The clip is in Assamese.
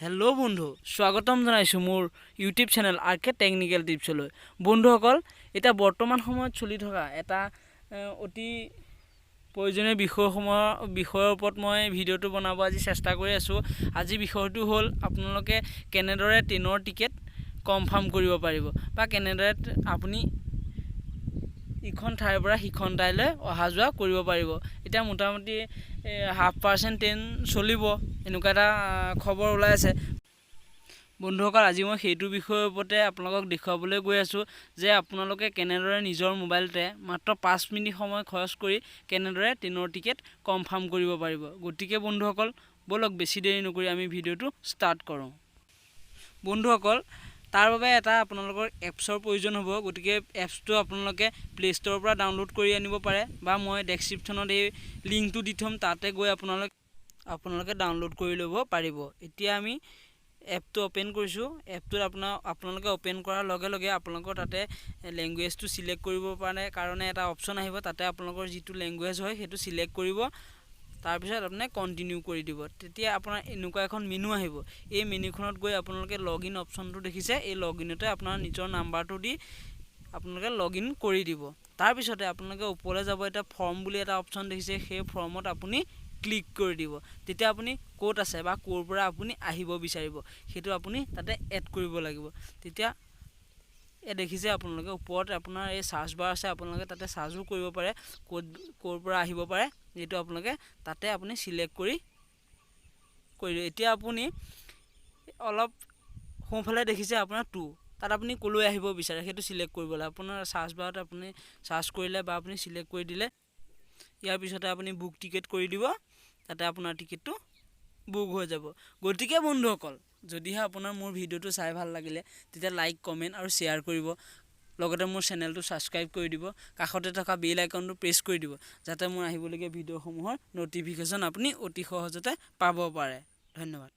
হেল্ল' বন্ধু, স্বাগতম জনাইছোঁ মোৰ ইউটিউব চেনেল আৰ কে টেকনিকেল টিপছলৈ। বন্ধুসকল, এতিয়া বৰ্তমান সময়ত চলি থকা এটা অতি প্ৰয়োজনীয় বিষয়সমূহৰ বিষয়ৰ ওপৰত মই ভিডিঅ'টো বনাব আজি চেষ্টা কৰি আছোঁ। আজি বিষয়টো হ'ল আপোনালোকে কেনেদৰে ট্ৰেইনৰ টিকেট কনফাৰ্ম কৰিব পাৰিব বা কেনেদৰে আপুনি ইখন ঠাইৰ পৰা সিখন ঠাইলৈ অহা যোৱা কৰিব পাৰিব। এতিয়া মোটামুটি 50% ট্ৰেইন চলিব, এনেকুৱা এটা খবৰ ওলাই আছে। বন্ধুসকল, আজি মই সেইটো বিষয়ৰ ওপৰতে আপোনালোকক দেখুৱাবলৈ গৈ আছোঁ যে আপোনালোকে কেনেদৰে নিজৰ মোবাইলতে মাত্ৰ 5 মিনিট সময় খৰচ কৰি কেনেদৰে ট্ৰেইনৰ টিকেট কনফাৰ্ম কৰিব পাৰিব। গতিকে বন্ধুসকল, ব'লক, বেছি দেৰি নকৰি আমি ভিডিঅ'টো ষ্টাৰ্ট কৰোঁ। বন্ধুসকল, তাৰ বাবে এটা আপোনালোকৰ এপছৰ প্ৰয়োজন হ'ব। গতিকে এপছটো আপোনালোকে প্লে' ষ্ট'ৰৰ পৰা ডাউনলোড কৰি আনিব পাৰে বা মই ডেছক্ৰিপশ্যনত এই লিংকটো দি থ'ম, তাতে গৈ আপোনালোকে ডাউনলোড কৰি ল'ব পাৰিব। এতিয়া আমি এপটো অ'পেন কৰিছোঁ। এপটোত আপোনালোকে অ'পেন কৰাৰ লগে লগে আপোনালোকৰ তাতে লেংগুৱেজটো চিলেক্ট কৰিব কাৰণে এটা অপশ্যন আহিব। তাতে আপোনালোকৰ যিটো লেংগুৱেজ হয়, সেইটো চিলেক্ট কৰিব। তাৰপিছত আপুনি কণ্টিনিউ কৰি দিব। তেতিয়া আপোনাৰ এনেকুৱা এখন মেনু আহিব। এই মেনুখনত গৈ আপোনালোকে লগ ইন অপশ্যনটো দেখিছে, এই লগ ইনতে আপোনাৰ নিজৰ নাম্বাৰটো দি আপোনালোকে লগ ইন কৰি দিব। তাৰপিছতে আপোনালোকে ওপৰলৈ যাব। এতিয়া ফৰ্ম বুলি এটা অপশ্যন দেখিছে, সেই ফৰ্মত আপুনি ক্লিক কৰি দিব। তেতিয়া আপুনি ক'ত আছে বা ক'ৰ পৰা আপুনি আহিব বিচাৰিব, সেইটো আপুনি তাতে এড কৰিব লাগিব। তেতিয়া এই দেখিছে আপোনালোকে, ওপৰত আপোনাৰ এই চাৰ্চ বাৰ আছে। আপোনালোকে তাতে চাৰ্চো কৰিব পাৰে, ক'ত ক'ৰ পৰা আহিব পাৰে, এইটো আপোনালোকে তাতে আপুনি চিলেক্ট কৰি কৰি দিব। এতিয়া আপুনি অলপ সোঁফালে দেখিছে আপোনাৰ টু, তাত আপুনি ক'লৈ আহিব বিচাৰে সেইটো চিলেক্ট কৰিব লাগে। আপোনাৰ চাৰ্চ বাৰত আপুনি চাৰ্চ কৰিলে বা আপুনি চিলেক্ট কৰি দিলে। ইয়াৰ পিছতে আপুনি বুক টিকেট কৰি দিব। তাতে আপোনাৰ টিকেটটো বুক হৈ যাব। গতিকে বন্ধুসকল, যদিহে আপোনাৰ মোৰ ভিডিঅ'টো চাই ভাল লাগিলে, তেতিয়া লাইক, কমেণ্ট আৰু শ্বেয়াৰ কৰিব। লগতে মোৰ চেনেলটো ছাবস্ক্ৰাইব কৰি দিব, কাষতে থকা বেল আইকনটো প্ৰেছ কৰি দিব, যাতে মোৰ আহিবলগীয়া ভিডিঅ'সমূহৰ ন'টিফিকেশ্যন আপুনি অতি সহজতে পাব পাৰে। ধন্যবাদ।